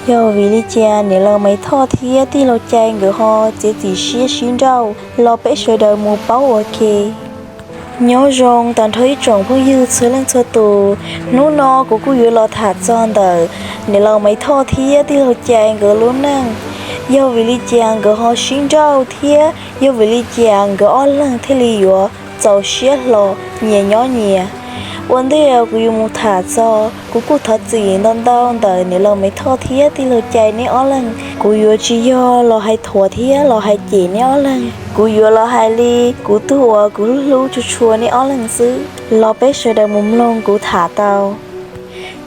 Yog vim li cas niam laus Maiv Thoj thiab tij laug Cai nkawd ho txiav txim siab sib nrauj los peb sawv daws mus paub ua ke. Nyob zoo tag nrho ib tsoom phooj ywg txhua leej txhua tus, hnub no kuv kuj yuav los tham txog ntawm niam laus Maiv Thoj thiab tij laug Cai nkawd lub neej. Yog vim li cas nkawd ho sib nrauj thiab yog vim li cas nkawd ob leeg thiaj li yuav txaus siab hlo nyias nyob nyias. Ua ntej kuv yuav mus tham txog, kuv kuj thov txim ntau ntau ntawm niam laus Maiv Thoj thiab tij laug Cai neb ob leeg. Kuv yuav tsis yog los hais thuam thiab los hais cem neb ob leeg, kuv yuav los hais li kuv tug uas kuv hlub hlub tshua tshua neb ob leeg xwb. Los peb sawv daws mus mloog kuv tham tau.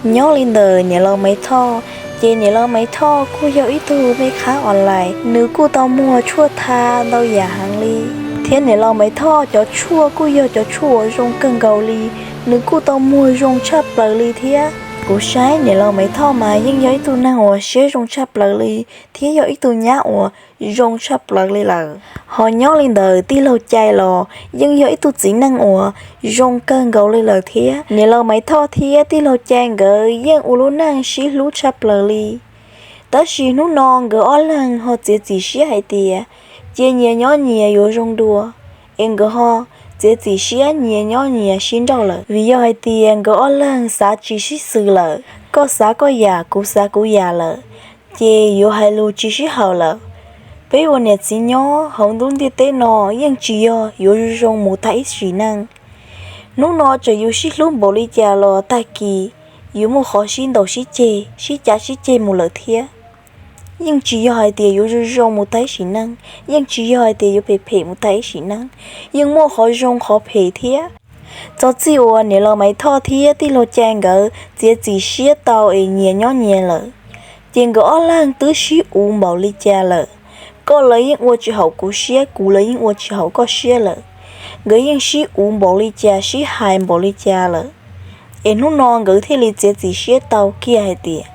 Nyob li ntawm niam laus Maiv Thoj, ces niam laus Maiv Thoj kuj yog ib tug me khab online, nws kuj tau muag tshuaj tha ntau yam heev li, thiab niam laus Maiv Thoj cov tshuaj kuj yog cov tshuaj uas zoo kawg nkaus li, nws kuj tau muag zoo tshaj plaws li thiab. Kuv saib niam laus Maiv Thoj mas yeej yog ib tug neeg uas siab zoo tshaj plaws li, thiab yog ib tug nyab uas zoo tshaj plaws li lawm. Ho nyob li ntawm tij laug Cai los yeej yog ib tug txiv neej uas zoo kawg nkaus li lawm thiab. Niam laus Maiv Thoj thiab tij laug Cai nkawd yeej ua lub neej sib hlub tshaj plaws li. Tab sis hnub no nkawd ob leeg ho txiav txim siab hais tias, cia nyias nyob nyias yuav zoo dua, es nkawd ho txiav txim siab nyias nyob nyias sib nrauj lawm. Vim yog hais tias nkawd ob leeg xav tsis sib xws lawm, koj xav koj yam, kuv xav kuv yam lawm, ces yuav hais lus tsis sib haum lawm. Peb ua niam txiv nyob hauv ntuj ntiaj teb no yeej tsis yog yuav zoo zoo mus tag ib sim neej. Hnub no txawm yus sib hlub npaum li cas los tag kis yuav muaj qhov sib ntaus sib ceg, sib cav sib ceg mus lawm thiab. Yeej tsis yog hais tias yuav zoo zoo mus tag ib sim neej, yeej tsis yog hais tias yuav phem phem mus tag ib sim neej, yeej muaj qhov zoo qhov phem thiab. Txog txij uas niam laus Maiv Thoj thiab tij laug Cai nkawd txiav txim siab tau es nyias nyob nyias lawm, ces nkawd ob leeg twb sib uv npaum li cas lawm. Koj los yeej ua tsis haum kuv siab, kuv los yeej ua tsis haum koj siab lawm. Nkawd yeej sib uv npaum li cas, sib hais npaum li cas lawm, es hnub no nkawd thiaj li txiav txim siab tau kiag hais tias,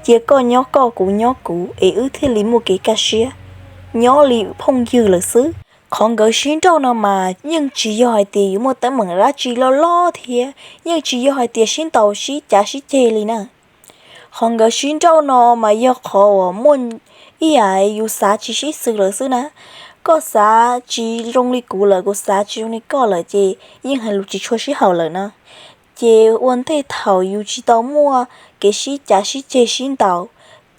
cia koj nyob koj, kuv nyob kuv, es wb thiaj li muaj kev kaj siab, nyob li phooj ywg lawm xwb. Qhov nkawd sib nrauj no mas yeej tsis yog hais tias yuav muaj teeb meem dab tsi loj loj thiab, yeej tsis yog hais tias sib ntaus sib cav sib ceg li na. Qhov nkawd sib nrauj no mas yog qhov uas muaj ib yam yus xav tsis sib xws lawm xwb na. Koj xav tsis zoo li kuv lawm, kuv xav tsis zoo li koj lawm ces yeej hais lus tsis tshua sib haum lawm na. Ces ua ntej thaum yus tsis tau muaj kev sib cav sib ceg sib ntaus,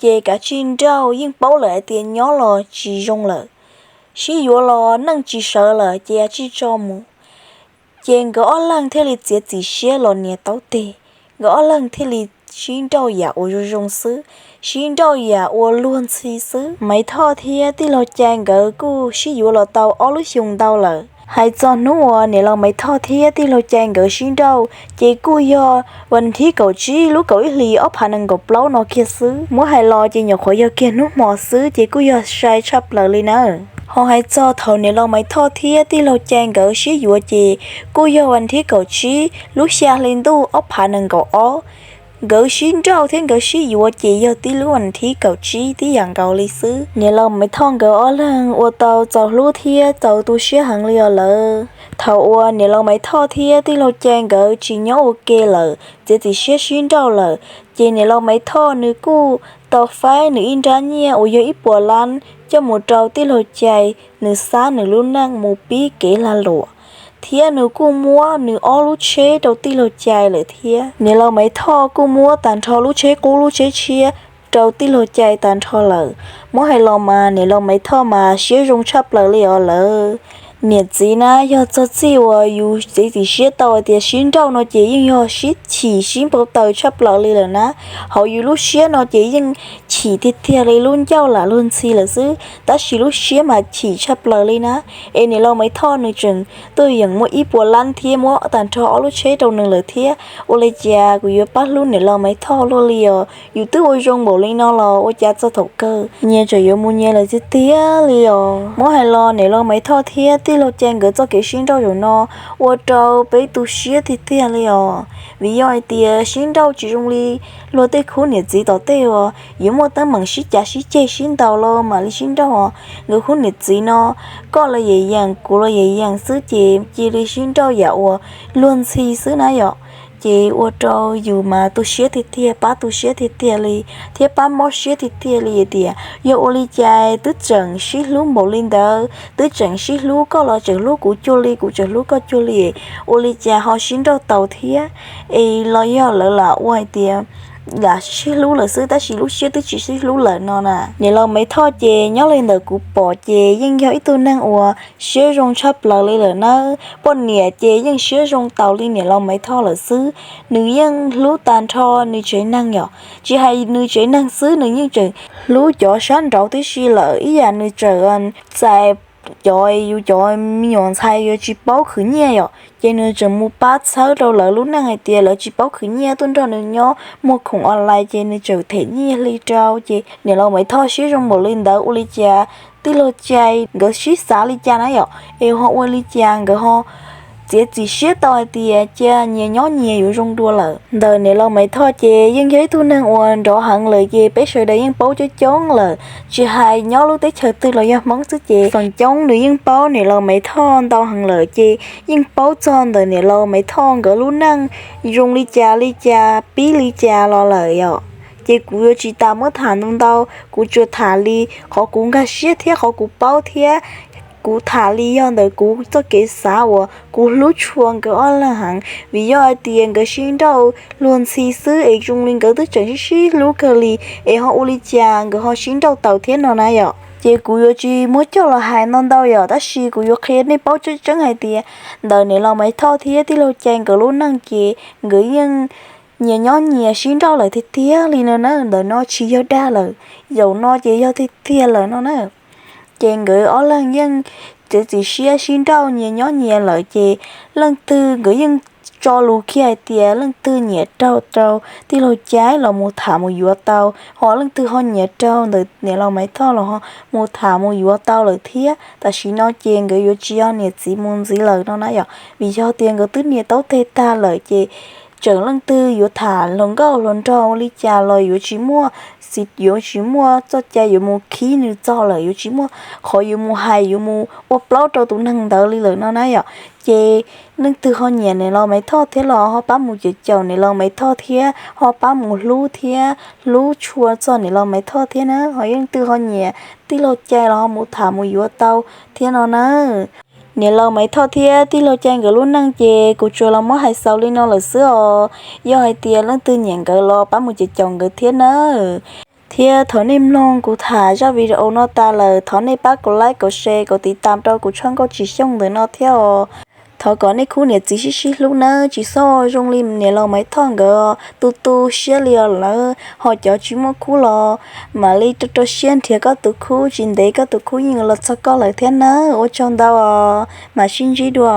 ces kav tsij nrauj, yeej paub lawm hais tias nyob los tsis zoo lawm, sib yuav los neej tsis sawv lawm ces kav tsij tso mus. Ces nkawd ob leeg thiaj li txiav txim siab los nias taub teg, nkawd ob leeg thiaj li sib nrauj yam uas zoo zoo xwb, sib nrauj yam uas luag ntxhi xwb. Maiv Thoj thiab tij laug Cai nkawd kuj sib yuav los tau ob lub xyoo ntau lawm. Hais txog hnub uas niam laus Maiv Thoj thiab tij laug Cai nkawd sib nrauj ces kuj yog vas thib kaum tsib lub kaum ib hlis ob phav nees nkaum plaub no kiag xwb. Muab hais los ces nyuam qhuav yog kiag hnub hmo xwb ces kuj yog sai tshaj plaws li nawb. Ho hais txog thaum niam laus Maiv Thoj thiab tij laug Cai nkawd sib yuav ces kuj yog vas thib kaum tsib lub xya hli ntuj ob phav nees nkaum ob. Nkawd sib nrauj thiab nkawd sib yuav ces yog tib lub vas thib kaum tsib tib yam nkaus li xwb. Niam laus Maiv Thoj nkawd ob leeg ua tau txaus hlub thiab txaus tu siab heev li os lawm. Thaum uas niam laus Maiv Thoj thiab tij laug Cai nkawd tsis nyob ua ke lawm, txiav txim siab sib nrauj lawm, ces niam laus Maiv Thoj nws kuj tau faib nws ib nrab nyiaj uas yog ib puas lab coj mus rau tij laug Cai, nws xa nws lub neej mus pib kev lag luam, thiab nws kuj muab nws ob lub tsheb rau tij laug Cai lawm thiab. Niam laus Maiv Thoj kuj muab tag nrho lub tsheb qub lub tsheb tshiab rau tij laug Cai tag nrho lawm. Muab hais los mas niam laus Maiv Thoj mas siab zoo tshaj plaws li os lawm. Niam txiv na, yog txog txij uas yus txiav txim siab tau hais tias sib nrauj no ces yeej yog sib chim sib npau taws tshaj plaws li lawm na. Hauv yus lub siab no ces yeej chim tiag tiag li, lub ncauj lam luag ntxhi lawm xwb, tab sis lub siab mas chim tshaj plaws li na. Es niam laus Maiv Thoj nws tseem tuaj yeem muaj ib puas lab thiab muab tag nrho ob lub tsheb rau nws lawm thiab. Ua li cas kuv yuav pab hlub niam laus Maiv Thoj luaj li os? Yus twb ua zoo npaum li no los ua cas txog thaum kawg nyias tseem yuav mus nyias lawm tiag tiag li os. Muab hais los niam laus Maiv Thoj thiab tij laug Cai nkawd txoj kev sib nrauj zaum no ua rau peb tu siab tiag tiag li os. Vim yog hais tias sib nrauj tsis zoo li luag tej khub niam txiv tom tej uas yuav muaj teeb meem sib cav sib ceg sib ntaus los mam li sib nrauj os. Nkawd khub niam txiv no, koj los yam yeem, kuv los yam yeem xwb ces cia li sib nrauj yam uas luag ntxhi xwb na yom. Ces ua rau yus mas tu siab tiag tiag, pab tu siab tiag tiag li, thiab pab mob siab tiag tiag li tias yog ua li cas twb tseem sib hlub npaum li ntawd, twb tseem sib hlub, koj los tseem hlub kuv cuag li, kuv tseem hlub koj cuag li, ua li cas ho sib nrauj tau thiab? Es los yog lawv lam ua hais tias lam sib hlub lawm xwb tab sis lub siab twb tsis sib hlub lawm no na. Niam laus Maiv Thoj ces nyob li ntawm kuv pom ces yeej yog ib tug neeg uas siab zoo tshaj plaws li lawm nawb. Poj niam ces yeej siab zoo taus li niam laus Maiv Thoj lawm xwb. Nws yeej hlub tag nrho nws tsev neeg yom, tsis hais nws tsev neeg xwb nws yeej tseem hlub cov sab nraud tib si lawm, ib yam nws tseem txais cov, yus cov me nyuam ntxhais yuav tsis paub khwv nyiaj yom, ces nws tseem mus pab txhawb rau lawv lub neej hais tias lawv tsis paub khwv nyiaj tuaj nrog nws nyob muag khoom online ces nws tseem them nyiaj hli rau. Ces niam laus Maiv Thoj siab zoo npaum li ntawd ua li cas tij laug Cai nkawd sib xav li cas na yom, es ho ua li cas nkawd ho txiav txim siab tau hais tias cia nyias nyob nyias yuav zoo dua lawm. Ntawm niam laus Maiv Thoj ces yeej yog ib tug neeg uas nrov heev lawm ces peb sawv daws yeej paub coob coob lawm, tsis hais nyob lub teb chaws twg los yog Hmoob xwb ces feem coob nws yeej paub niam laus Maiv Thoj ntau heev lawm ces yeej paub txog ntawm niam laus Maiv Thoj nkawd lub neej zoo li cas li cas pib li cas los lawm yom. Ces kuv yuav tsis tas muab tham ntau ntau, kuv tsuas tham li qhov kuv nkag siab thiab qhov kuv paub thiab kuv tham li yog ntawm kuv txoj kev xav uas kuv hlub tshua nkawd ob leeg heev, vim yog hais tias nkawd sib nrauj luag ntxhi xwb es zoo li nkawd twb tseem sib sib hlub kawg li, es ho ua li cas nkawd ho sib nrauj tau thiab no na yom. Ces kuv yuav tsis muab coj los hais ntau ntau yom, tab sis kuv yuav qhia nej paub tseeb tseeb hais tias ntawm niam laus Maiv Thoj thiab tij laug Cai nkawd lub neej ces nkawd yeej nyias nyob nyias sib nrauj lawm tiag tiag li no na. Ntawm no tsis yog dag lawm, zaum no ces yog tiag tiag lawm no na. Ces nkawd ob leeg yeej txiav txim siab sib nrauj nyias nyob nyias lawm ces leej twg nkawd yeej tso lus kiag hais tias leej twg nyiam raug rau tij laug Cai los mus tham mus yuav tau, ho leej twg ho nyiam raug ntawm niam laus Maiv Thoj los ho mus tham mus yuav tau lawm thiab. Tam sim no ces nkawd yuav tsis yog niam txiv mus ntxiv lawm no na yom, vim yog tias nkawd twb nias taub teg tag lawm ces tseem leej twg yuav tham hluas nkauj hluas nraug ua li cas los yuav tsis muaj, yuav tsis muaj txoj cai yuav mus khib nws txog lawm, yuav tsis muaj qhov yuav mus hais yuav mus ua plaub rau tus neeg ntawd li lawm no na yom. Ces leej twg ho nyiam niam laus Maiv Thoj thiab los ho pab mus caum caum niam laus Maiv Thoj thiab ho pab mus hlub thiab hlub tshua txog niam laus Maiv Thoj thiab na. Ho leej twg ho nyiam tij laug Cai los ho mus tham mus yuav tau thiab no na. Niam laus Maiv Thoj thiab tij laug Cai nkawd lub neej ces kuv tsuas los muab hais xaus li no lawm xwb os. Yog hais tias leej twg nyiam nkawd los pab mus caum caum nkawd thiab nawb. Thiab thaum nej mloog kuv tham zaj video no tas lawm thov nej pab kaum like kaum share kaum tiv tam rau kuv channel Nkauj Tsis Xyooj ntawm no thiab os. Thov kom nej khub niam txiv sib sib hlub nawb, tsis txhob zoo li niam laus Maiv Thoj nkawd tu tu siab li os lawm, ho cov tsis muaj khub los mam li rau rau siab nrhiav koj tus khub, tsis ntev koj tus khub yeej los txog koj lawm thiab nawb. Ua tsaug ntau os, mam sib ntsib dua.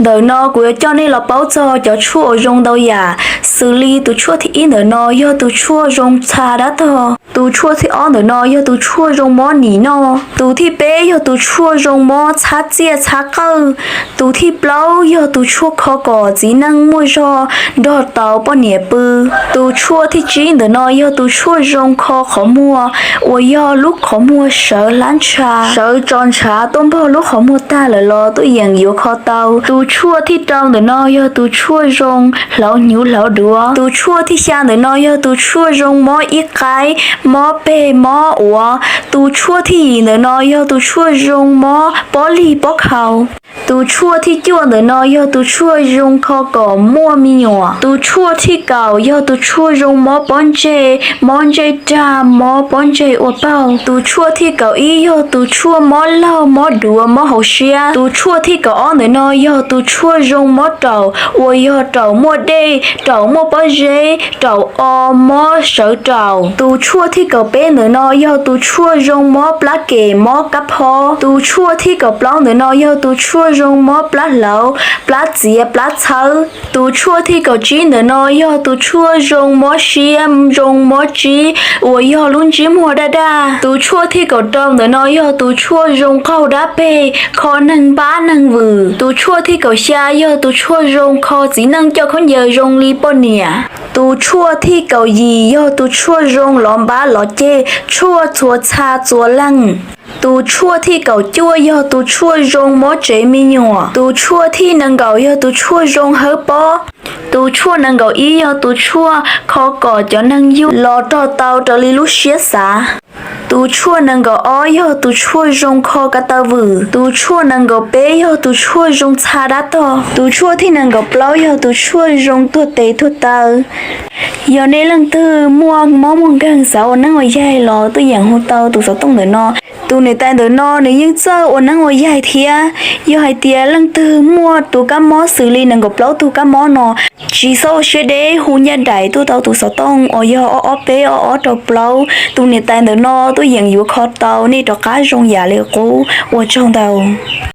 Ntawm no kuv yuav coj nej los paub txog cov tshuaj uas zoo ntau yam, xws li tus tshuaj thib ib ntawm no yog tus tshuaj zoo txha dab tog, tus tshuaj thib ob ntawm no yog tus tshuaj zoo mob nim noj, tus thib peb yog tus tshuaj zoo mob txhab txiaj txhab qawj, tus thib plaub yog tus tshuaj kho kom txiv neej muaj zog nrog tau poj niam pw, tus tshuaj thib tsib ntawm no yog tus tshuaj zoo kho qhov muag uas yog lub qhov muag sawv hlab ntsha, sawv tso ntshav tuaj npog lub qhov muag tag lawm los tuaj yeem yuav kho tau, tus tshuaj thib rau ntawm no yog tus tshuaj zoo hlauv hnyuv hlauv duav, tus tshuaj thib xya ntawm no yog tus tshuaj zoo mob ib qaib, mob peg mob uav, tus tshuaj thib yim ntawm no yog tus tshuaj zoo mob pob lig pob khau, tus tshuaj thib cuaj ntawm no yog tus tshuaj zoo kho kom muaj me nyuam, tus tshuaj thib kaum yog tus tshuaj zoo mob pob ntseg, mob ntsej rag, mob pob ntseg ua paug, tus tshuaj thib kaum ib yog tus tshuaj mob laug mob duav mob hauv siab, tus tshuaj thib kaum ob ntawm no yog tus tshuaj zoo mob raum uas yog raum muaj dej, raum muaj pob zeb, raum o, mob sawv raum, tus tshuaj thib kaum peb ntawm no yog tus tshuaj zoo mob plab kem mob kab phob, tus tshuaj thib kaum plaub ntawm no yog tus tshuaj zoo mob plab hlauv, plab txiav plab txhawb, tus tshuaj thib kaum tsib ntawm no yog tus tshuaj zoo mob siab zoo mob tsib uas yog lub ntsej muag daj daj, tus tshuaj thib kaum rau ntawm no yog tus tshuaj zoo qaug dab peg kho neeg npab neeg vwm, tus tshuaj thib kaum xya yog tus tshuaj zoo kho txiv neej coj khaub ncaws zoo li poj niam, tus tshuaj thib kaum yim yog tus tshuaj zoo lov npab lov ceg tshuaj txhua txha txhua leej. Tus tshuaj thib kaum cuaj yog tus tshuaj zoo mob tsev me nyuam. Tus tshuaj thib nees nkaum yog tus tshuaj zoo hawb pob. Tus tshuaj nees nkaum ib yog tus tshuaj kho kom cov neeg yug los rog tau raws li lub siab xav. Tus tshuaj nees nkaum ob yog tus tshuaj zoo kho ko taw vwm. Tus tshuaj nees nkaum peb yog tus tshuaj zoo txha dab tog. Tus tshuaj thib nees nkaum plaub yog tus tshuaj zoo tuag tes tuag taw. Yog nej leej twg muaj mob muaj nkeeg xav ua neeb ua yaig los tuaj yeem hu tau tus xov tooj ntawm no. Tus niam tais ntawm no nws yeej txawj ua neeb ua yaig thiab. Yog hais tias leej twg muaj tus kab mob xws li nees nkaum plaub tug kab mob no, tsis txhob ua siab deb, hu ncaj nraim tuaj tau tus xov tooj uas yog ob ob peb ob ob rau plaub. Tus niam tais ntawm no tuaj yeem yuav kho tau nej rov qab zoo yam li qub. Ua tsaug ntau.